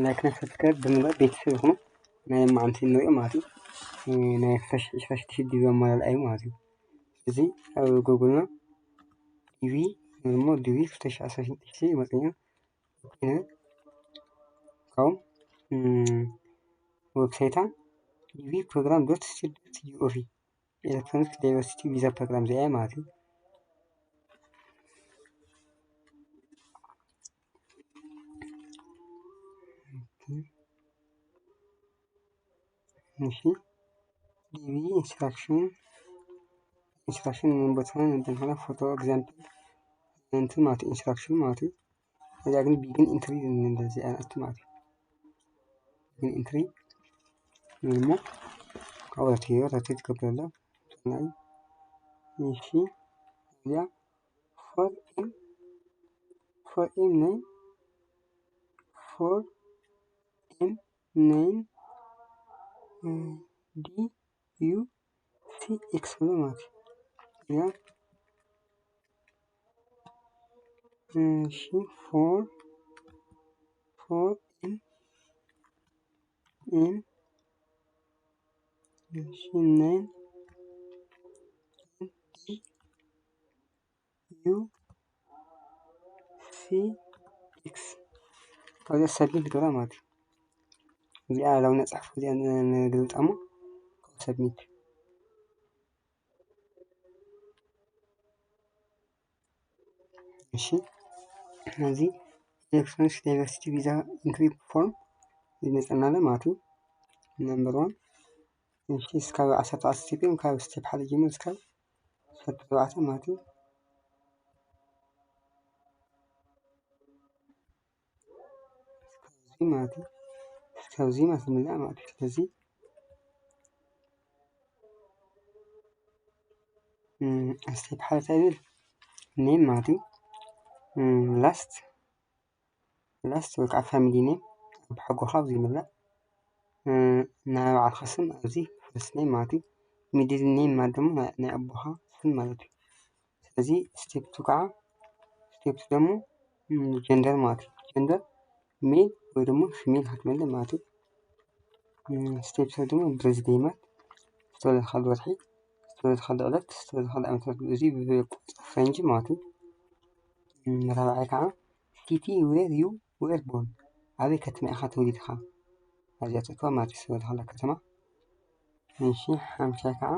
ላይክ ናይ ሰብስክራይብ ብምግባር ቤተሰብ ይኹኑ። ናይ መዓልቲ ንሪኦ ማለት እዩ። ናይ ፍረሽ ዕስራ ሽዱሽተ ዲቪ ኣመላልኣ እዩ ማለት እዩ። እዚ ኣብ ጎግልና ዲቪ እሞ ዲቪ ፍተሽ ዓሰርተ ሽዱሽተ ይመፅና። ካብኡ ዌብሳይታ ዲቪ ፕሮግራም ዶት ስቴት ዶት ጂኦቪ ኤሌክትሮኒክ ዳይቨርሲቲ ቪዛ ፕሮግራም እዚኣ ማለት እዩ። እሺ ዲቪ ኢንስትራክሽን ኢንስትራክሽን ምን ቦታ እንትን ሆነ ፎቶ ኤግዛምፕል እንትን ማለት ኢንስትራክሽን ማለት እዩ። እዚኣ ግን ቢግን ኢንትሪ እንደዚህ አይነት ማለት እዩ። ቢግን ኢንትሪ እሞ ካብኡ ሮቴት ሮቴት ይገብረላ ናይ እሺ እዚኣ ፎር ኤም ፎር ኤም ናይ ፎር ኤም ናይ ዲ ዩ ሲ ኤክስ ብሎ ማለት እዩ። እዚኣ እሺ ፎር ፎር ኤም ኤም እሺ ናይ ዲ ዩ ሲ ኤክስ ካብዚኣ ሰብሚት ንገብራ ማለት እዩ። እዚኣ ላው ነፃሕፎ እዚኣ ንግልብጣ እሞ ሰብሚት እሺ ነዚ ኤሌክትሮኒክስ ዳይቨርሲቲ ቪዛ ኢንትሪ ፎርም ይመፀናለ ማለት እዩ። ነምበር ዋን እሺ እስካብ ዓሰርተ ኣርባዕተ ስቴፕ እዮም ካብ ስቴፕ ሓደ ጀምር እስካብ ዓሰርተ ኣርባዕተ ማለት እዩ። እስካብዚ ማለት እዩ እስካብዚ ማለት ንምላእ ማለት እዩ። ስለዚ ስቴፕ ሓደ እንታይ ይብል ኔም ማለት እዩ። ላስት ላስት ወይ ከዓ ፋሚሊ ኔም ብሓጎኻ ኣብዚ ይምላእ ናይ ባዕልኻ ስም ኣብዚ ፈርስት ኔም ማለት እዩ። ሚድል ኔም ማለት ድማ ናይ ኣቦኻ ስም ማለት እዩ። ስለዚ ስቴፕ ቱ ከዓ ስቴፕ ቱ ደግሞ ጀንደር ማለት እዩ። ጀንደር ሜል ወይ ደግሞ ፊሜል ክትመልእ ማለት እዩ። ስቴፕ ቱ ደግሞ ብርዝ ደይ ማለት ዝተወለድካሉ ወርሒ ዝተወለድካሉ ዕለት ዝተወለድካሉ ዓመት እዚ ብቆፃ ፍሬንጅ ማለት እዩ። ራብዓይ ከዓ ሲቲ ዌር ዩ ዌር ቦርን ኣበይ ከተማ ኢኻ ተወሊድካ ኣብዚኣ ትእትዋ ማለት እዩ። ዝተወለድካላ ከተማ እሺ ሓምሻይ ከዓ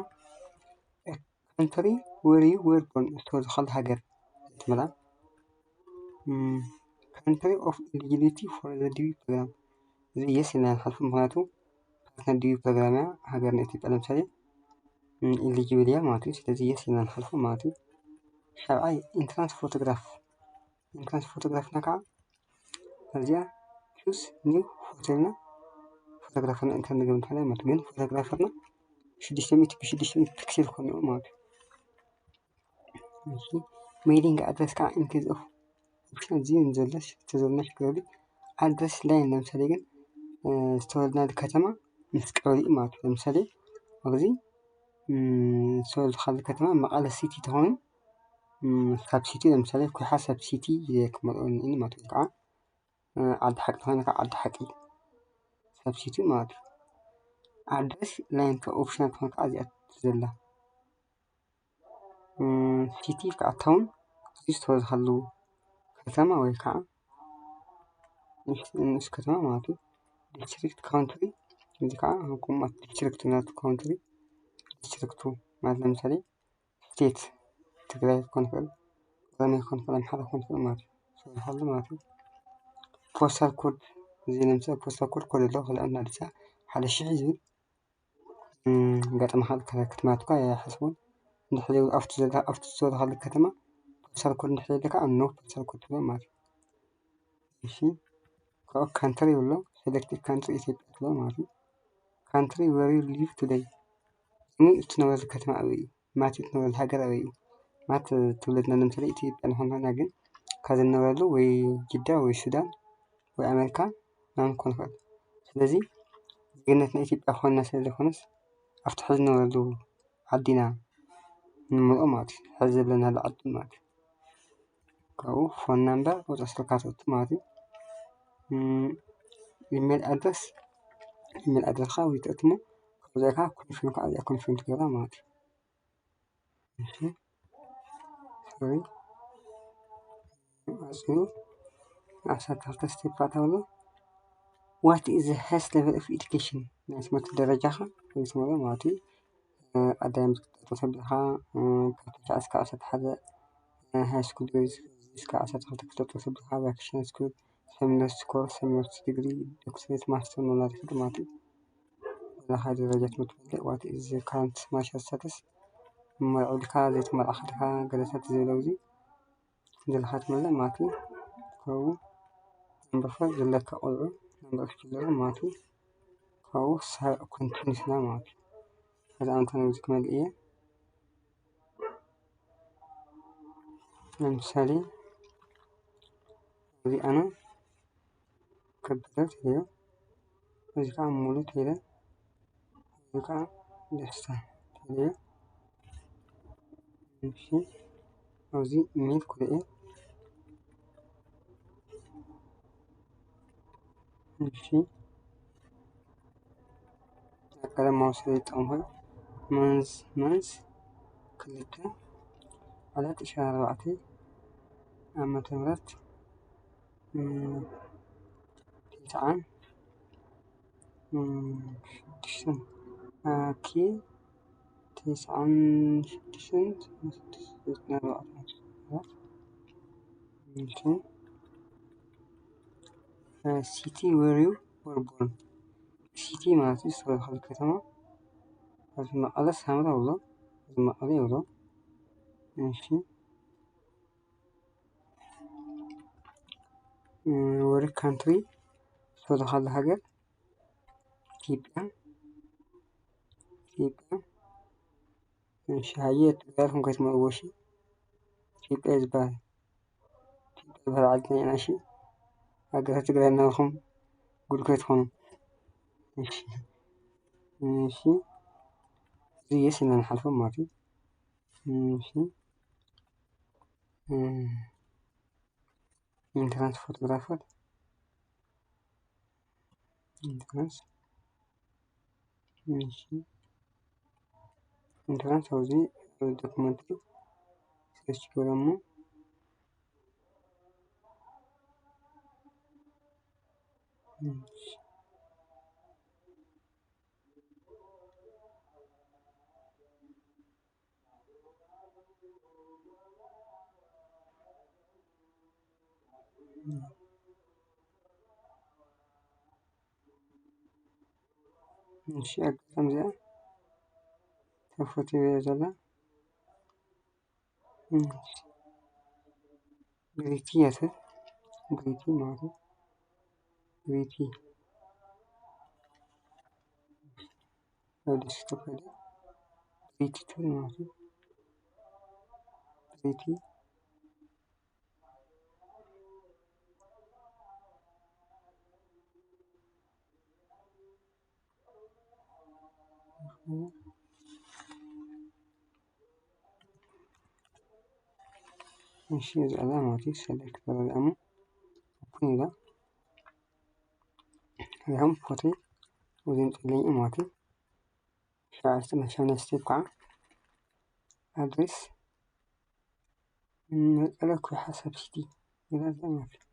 ካንትሪ ዌር ዩ ዌር ቦርን ዝተወለድካሉ ሃገር ትመላ ካንትሪ ኦፍ ኤሊጂቢሊቲ ፎር ዘ ዲቪ ፕሮግራም እዚ የስ ኢልና ንሓልፎ ምክንያቱ ፓርትነር ዲቪ ፕሮግራም እያ ሃገርና ኢትዮጵያ ለምሳሌ ኤሊጂብል እያ ማለት እዩ። ስለዚ የስ ኢልና ንሓልፎ ማለት እዩ። ሻብዓይ ኢንትራንስ ፎቶግራፍ ኢንትራንስ ፎቶግራፍና ከዓ እዚኣ ቹዝ ኒው ፎቶ ኢልና ፎቶግራፈርና ኢንተር ንገብር እንተኾነ ማለት ግን ፎቶግራፈርና ሽዱሽተ ሚእቲ ብሽዱሽተ ሚእቲ ፒክሴል ክኾን ማለት እዩ። ሜሊንግ ኣድረስ ከዓ ኢንኬዝ ኦፍ ኦፕሽን እዚ ዘለሽ ተዘልና ሽግረሉ ኣድረስ ላይን ለምሳሌ ግን ዝተወለድናሉ ከተማ ምስ ቀበሊኡ ማለት እዩ። ለምሳሌ ኣብዚ ዝተወለድካሉ ከተማ መቐለ ሲቲ ተኾይኑ ሳብ ሲቲ ለምሳሌ ኩሓ ሳብ ሲቲ ክመልኦ ንእል ማለት እዩ። ከዓ ዓዲ ሓቂ ተኾይኑ ከዓ ዓዲ ሓቂ ሳብ ሲቲ ማለት እዩ። ኣድረስ ላይን ከዓ ኦፕሽናል ተኾይኑ ከዓ እዚኣ ዘላ ሲቲ ከዓ ታውን እዚ ዝተወልድካሉ ከተማ ወይ ከዓ ንኡስ ከተማ ማለት እዩ። ዲስትሪክት ካውንትሪ እዚ ከዓ ከምኡት ዲስትሪክት ናቱ ካውንትሪ ዲስትሪክቱ ማለት ለምሳሌ ስቴት ትግራይ ክኾን ይኽእል፣ ኦሮሚያ ክኾን ይኽእል፣ ኣምሓራ ክኾን ይኽእል ማለት እዩ። ዝተወልድካሉ ማለት እዩ። ፖስታል ኮድ እዚ ለምሳሌ ፖስታል ኮድ ኮድ ኣለዎ። ካልኣት ናዲሳ ሓደ ሽሕ ዝብል ገጠመ ካልእ ከተማትኳ ኣይሓስቦን። እንድሕር ኣብቲ ዘላ ኣብቲ ዝተወለኻሉ ከተማ ፖስታል ኮድ እንድሕር የለ ከዓ ኖ ፖስታል ኮድ ትብሎ ማለት እዩ። እሺ ካብኡ ካንትሪ ይብሎ ሴሌክት ካንትሪ ኢትዮጵያ ትብሎ ማለት እዩ። ካንትሪ ዌር ዩ ሊቭ ቱደይ እትነበረሉ ከተማ ኣበይ እዩ? ማት እትነበረሉ ሃገር ኣበይ እዩ? ማት ትውልድና ለምሳሌ ኢትዮጵያ ንኾንና ግን ካብ ዝነበረሉ ወይ ጅዳ ወይ ሱዳን ወይ ኣሜሪካ ምናምን ክኾን ይኽእል። ስለዚ ዜግነትና ኢትዮጵያ ክኾንና ስለ ዘይኮነስ ኣብቲ ሕዚ ዝነበረሉ ዓዲና ንምልኦ ማለት እዩ። ሕዚ ዘለናሉ ዓዲ ማለት እዩ። ካብኡ ፎን ናምበር ቁፅሪ ስልካ ትእቱ ማለት እዩ። ኢሜል ኣድረስ ኢሜል ኣድረስካ ወይ ትእትሞ ካብዚኣ ከዓ ኮንፊርም ከዓ እዚኣ ኮንፊርም ትገብራ ማለት እዩ። እሺ ሶሪ ኣፅኑ ዓሰርተ ክልተ ስቴፕ ኣታውሎ what is the highest level of education ናይ ትምህርቲ ደረጃኻ ወይ ትምህርቲ ማለት እዩ። ኣዳይ ክትጠጦ ተብልካ ካብ ተሽዓ እስካ ዓሰርተ ሓደ ሃይ ስኩል እስካ ዓሰርተ ክልተ ክትጠጦ ተብልካ ቫኬሽን ስኩል ሰሚነር ስኮር ሰሚነር ዲግሪ ዶክትሬት ማስተር መምላት ይክእል ማለት እዩ። ዘለካ ደረጃ ትምህርቲ ፈልጥ what is the current marital status መርዑ ድካ ዘይትመርዓካ ድካ ገለታት ዘለው እዚ ዘለካ ትመልእ ማለት እዩ። ካብኡ number four ዘለካ ቆልዑ number of children ማለት እዩ። ካብኡ continue ስና ማለት እዩ። ከዚ ኣንተ ነዚ ክመልእ እየ። ለምሳሌ እዚ ኣነ ከበደ ተይለ እዚ ከዓ ሙሉ ተይለ እዚ ከዓ ደስታ ተይለ እሺ ኣብዚ ኢሜል ክልኤ እሺ ቀለም ማውስ ይጠቀምኩ መንዝ መንዝ ክልተ ዕለት ዕስራን ኣርባዕተን ዓመተ ምህረት ተስዓን ሽዱሽተን ኦኬ ተስዓን ሽዱሽተን ሲቲ where you were born ሲቲ ማለት እዩ ዝተወለድካሉ ከተማ ኣብ መቐለ ሳምረ ብሎ መቐለ ይብሎ እሺ ወሪ ካንትሪ ዝተወለድካሉ ሃገር ኢትዮጵያ ኢትዮጵያ እሺ ሃየ ትግራይ ኢልኩም ከይትመልእዎ እሺ ኢትዮጵያ ዝበሃል ኢትዮጵያ ዝበሃል ዓድና ኢና እሺ ሃገረ ትግራይ እናበልኩም ጉድ ከይትኾኑ እሺ እሺ እዚ የስ ኢና ንሓልፎ ማለት እዩ እሺ ኢንትራንስ ፎቶግራፈር ኢንትራንስ እሺ ኢንትራንስ ኣብዚ ዶክመንት ሰርች ገረሞ እሺ ኣጋጣሚ እዚኣ ተፈትዮ እያ ዘላ ግሪቲ እያ ትብል ግሪቲ ማለት እዩ ግሪቲ ኣብ ዴስክቶፕ ሄደ ግሪቲ ትብል ማለት እዩ ግሪቲ እሺ እዚኣ ማለት እዩ ሰሌክት ገረዚኣሙ ኦፕን ኢላ እዚኦም ፎቶ እዚኦም ፀለኝ ማለት እዩ ሸዓስተ መሻነ ስቴፕ ከዓ ኣድሬስ መቀለ ኩሓ ሳብ ሲቲ ይላል ማለት እዩ።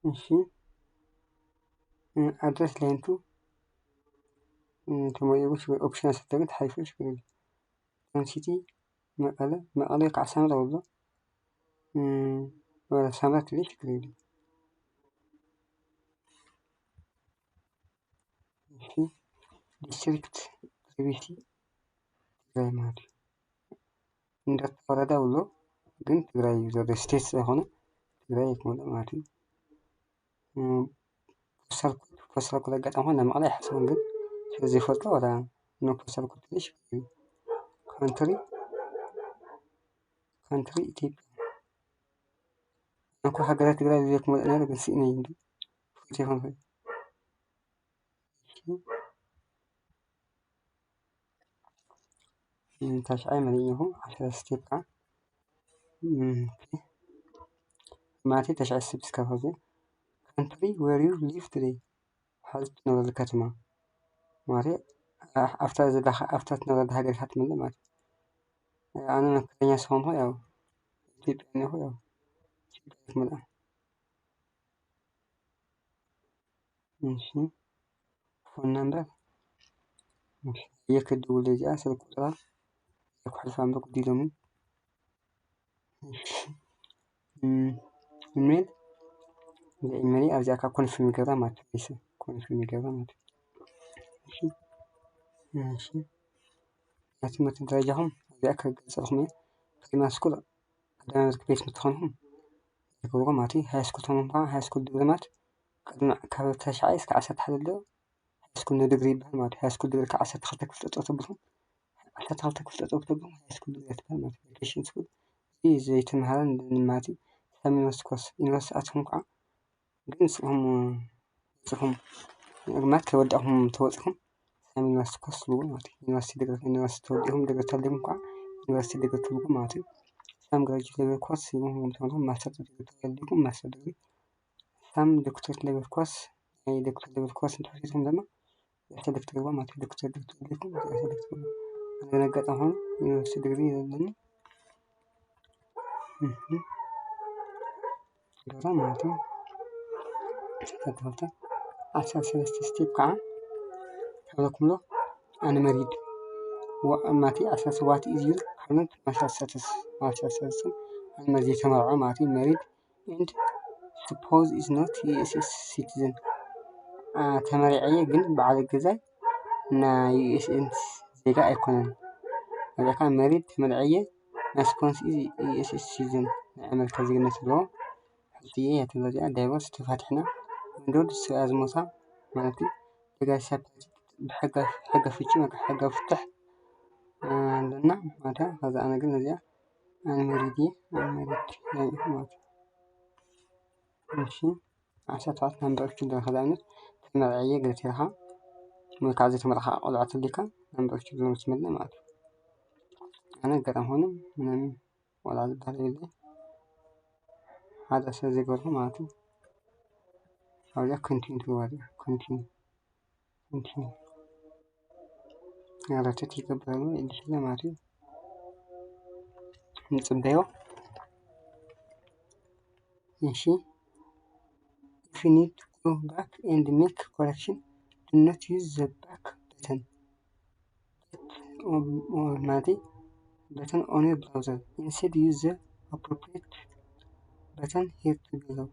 እሺ ኣድረስ ላይንቱ ተመሪቑ ኦፕሽናል ሰተግን ተሓሊፉ ሽግር የለን። ሲቲ መቐለ መቐለ ከዓ ሳምረ ብሎ ሳምረ ትልሽ ሽግር የለን። ዲስትሪክት ፕሪቪቲ ትግራይ ማለት እዩ። እንዳታ ወረዳ ብሎ ግን ትግራይ እዩ ዘሎ ስቴት ስለሆነ ትግራይ ኣይኮነ ማለት እዩ። ፖስታል ኮድ ፖስታል ኮድ ኣጋጣሚ ኾነ መቐለ ኣይሓስቦን ግን ስለዘይፈልጦ ወላ ኖ ፖስታል ኮድ ትንሽ ካንትሪ ካንትሪ ኢትዮጵያ እኮ ሃገራት ትግራይ ዘይክመልእ ነይሩ ግን ስኢነ እዩ እንዲ ፎቶ ይኾን ታሽዓይ መሊእኹ ዓሰርተ ስቴፕ ከዓ ማለተይ ታሽዓይ ስቴፕ እስካብ ኸዚ country where you live today? ሓዚ ትነብረሉ ከተማ ማለት ኣብታ ዘለኻ ኣብታ ትነብረሉ ሃገር ኢኻ ትመልእ ማለት እዩ። ኣነ መከረኛ ዝኾንኩ ያው ኢትዮጵያ እኒኹ ያው ኢትዮጵያ ክትመልኣ። እሺ፣ ፎን ነምበር የክድውል እዚኣ ስልክ ቁፅራ የኩሕልፋ እምበር ጉዲሎምን። ኢሜል ኢሜል ኣብዚኣ ካብ ኮንፊርም ይገብራ ማለት እዩ። ኮንፊርም ይገብራ ማለት እዩ። እሺ፣ እሺ፣ ናይ ትምህርቲ ደረጃኹም ኣብዚኣ ከገልፀልኩም እየ። ፕሪማሪ ስኩል ቀዳማይ ብርኪ ቤት ትምህርቲ ተኾንኩም ይገብርዎ ማለት እዩ። ሃይ ስኩል ተኾንኩም ከዓ ሃይ ስኩል ዲግሪ ማለት ቅድሚ ካብ ተሽዓይ እስከ ዓሰርተ ሓደ ዘሎ ሃይ ስኩል ንዲግሪ ይበሃል ማለት እዩ። ሃይ ስኩል ዲግሪ ከዓ ዓሰርተ ክልተ ክፍሊ ጠጠው ተብልኩም ዓሰርተ ክልተ ክፍሊ ጠጠው ተብልኩም ሃይ ስኩል ዲግሪ ትበሃል ማለት እዩ። ቬኬሽን ስኩል እዚ ዘይተምሃረን ማለት እዩ። ሳብ ዩኒቨርሲቲ ኮርስ ዩኒቨርሲቲ ኣትኹም ከዓ ግን ንስኹም ንስኹም ማለት ከይወዳእኹም ተወፂኹም ሳም ዩኒቨርሲቲ ኮርስ ትብሉ ማለት እዩ። ዩኒቨርሲቲ ዲግሪ ዩኒቨርሲቲ ተወዲእኹም ዲግሪ ተልኩም ከዓ ዩኒቨርሲቲ ዲግሪ ትብሉ ማለት እዩ። ሳም ግራጁዌት ሌቨል ኮርስ ይብሉ ተልኩም ማስተር ዲግሪ ተወዲእኩም ማስተር ዲግሪ ሳም ዶክተሬት ሌቨል ኮርስ ናይ ዶክተር ሌቨል ኮርስ እንተወሲድኩም ድማ ዶክተር ዶክተር ይብሉ ማለት እዩ። ዶክተር ዶክተር ተወዲእኩም ዶክተር ዶክተር ይብሉ። ኣነ ኣጋጣሚ ኾኑ ዩኒቨርሲቲ ዲግሪ ዘለኒ እህ ገዛ ማለት እዩ። ተተኸልተ ዓሰርተ ሰለስተ ስቴፕ ከዓ ከብለኩም ዶ ኣነ መሪድ ማቲ ዓሰርተ ሰባተ ኢዝ ዩር ከረንት ማሪታል ስታተስ ማሪታል ስታተስ ኣነ መሪድ ዘይተመርዖ ማለት እዩ። መሪድ and spouse is not U S citizen ተመሪዐየ ግን በዓል ገዛይ ናይ U S ዜጋ ኣይኮነን። ኣብዚኣ ከዓ መሪድ ተመሪዐየ my spouse is U S citizen ናይ ኣሜሪካ ዜግነት ኣለዎ። ሕጂ እያ ትብሎ እዚኣ ዳይቮርስ ተፋቲሕና ወንዶድ ሰብኣ ዝሞታ ማለት እዩ። ሕጋዊ ሰፐሬት ብሕጋዊ ፍቺ ሕጋዊ ፍትሕ ኣለና ማለት እዩ። ከዛ ኣነ ግን እዚኣ ኣነ መሪድ እየ ኣነ መሪድ ናይ ማለት እዩ። እሺ ዓሰርተ ኣርባዕተ ናምበር ኦፍ ችልድረን ከዛ ዓይነት ተመርዕየ ገለ ተይልካ ወይ ከዓ ዘይተመርዕኻ ቆልዓ ተሊካ ናምበር ኦፍ ችልድረን ምስ መለ ማለት እዩ። ኣነ ኣጋጣሚ ኮይኑ ምንም ቆልዓ ዝበሃል የብለይ ሓደ ሰብ ዘይገርኩ ማለት እዩ። ኣብዚኣ ኮንቲኒ ትግበር እያ ኮንቲኒ ኮንቲኒ ያረትት ይገብረሉ ኢልሽለ ማለት እዩ። ንፅበዮ እሺ። If you need to go back and make correction, do not use the back button. ማለተይ button on your browser. Instead, use the appropriate button here to below.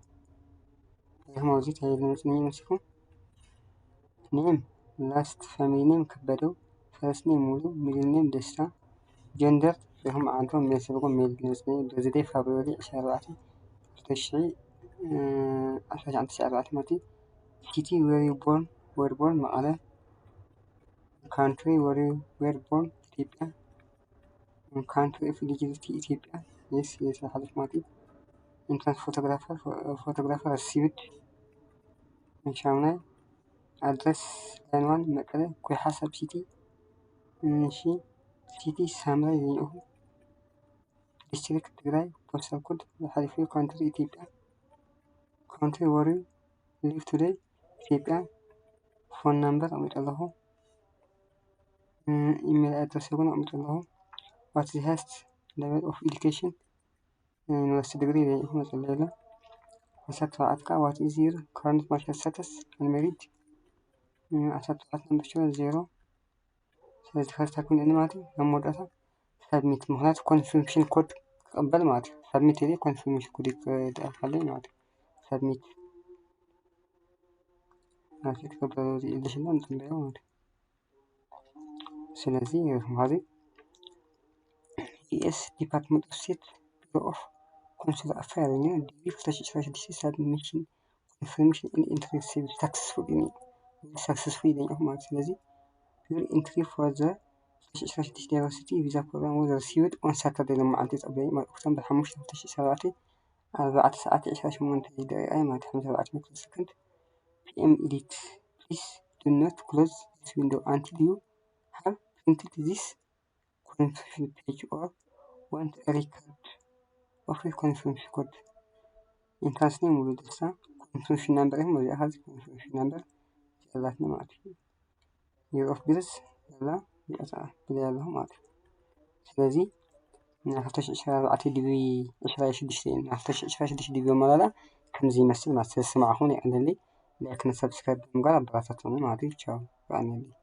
ይህም ኣብዚ ተይል መጽንኝ መሲኹም name last family name ከበደው first name ሙሉ middle name ደስታ gender ይህም ዓንቶ male ተልኩም male መጽንኝ birthday February ዕስራ ኣርባዕተ ክልተ ሽሕ ዓሰርተ ትሽዓተ ዓሰርተ ኣርባዕተ ማለት እዩ። City where you born were born መቐለ country where you were born ኢትዮጵያ country of eligibility ኢትዮጵያ yes yes ሓለፍ ማለት እዩ። Entrance photographer photographer received ሻምናይ address line one መቀለ ኮይሓ sub city እሺ city ሳምራይ ዘይንእኹ district ትግራይ postal code ሓሊፉ country ኢትዮጵያ country where you live today ኢትዮጵያ phone number ኣቕሚጠ ኣለኹ። Email address እውን ኣቕሚጠ ኣለኹ። What is the highest level of education ዩኒቨርሲቲ ዲግሪ ዘይኹ መፅለለ ዓሰርተ ሸውዓተ ከዓ what is your current marital status unmarried ዓሰርተ ሸውዓተ number ዜሮ ስለዚ ከስታ ኩን ማለት እዩ። ኣብ መወዳእታ submit ምክንያቱ confirmation code ክቕበል ማለት እዩ። Submit ኢለ confirmation code ይልኣኻለይ ማለት እዩ። Submit ማለት እዩ። ትገብረሉ ኢልሽና ንፅበዮ ማለት እዩ። ስለዚ ርክም ዚ U S Department of State Bureau of Consular Affairs ዲግሪ ክልተ ሽሕ ዕስራን ሽዱሽተን submission confirmation and entry received successful ኢሉ successful ኢሉ ማለት ስለዚ your entry for the ክልተ ሽሕ ዕስራን ሽዱሽተ diversity visa program was received on Saturday ሎማዓንቲ ፀበዩ ማለት ኦክቶበር ሓሙሽተ ክልተ ሽሕ ዕስራን ኣርባዕተ ኣርባዕተ ሰዓት ዕስራን ሸሞንተ ደቂቃ ማለት ሓሙሽተ ኣርባዕተ ሚክሮ ሰከንድ P M edit please do not close this window until you have printed this confirmation page or want a record of your confirmation code. Entrance name ሙሉ ደስታ contribution number ኢኹም። እዚኣ ኸዚ contribution number ኣላትና ማለት እዩ። Year of birth ዘላ እዚኣ ብለያ ኣለኹ ማለት እዩ። ስለዚ ናይ ክልተ ሽሕን ዕስራን ኣርባዕተ ዲግሪ ዕስራን ሽዱሽተን ናይ ክልተ ሽሕን ዕስራን ሽዱሽተ ዲግሪ ኣመላልኣ ከምዚ ይመስል ማለት። ስለዝሰማዕኹም የቐንየለይ። ላይክ ን ሳብስክራይብ ብምግባር ኣበረታትዑኒ ማለት እዩ። ቻው፣ የቐንየለይ።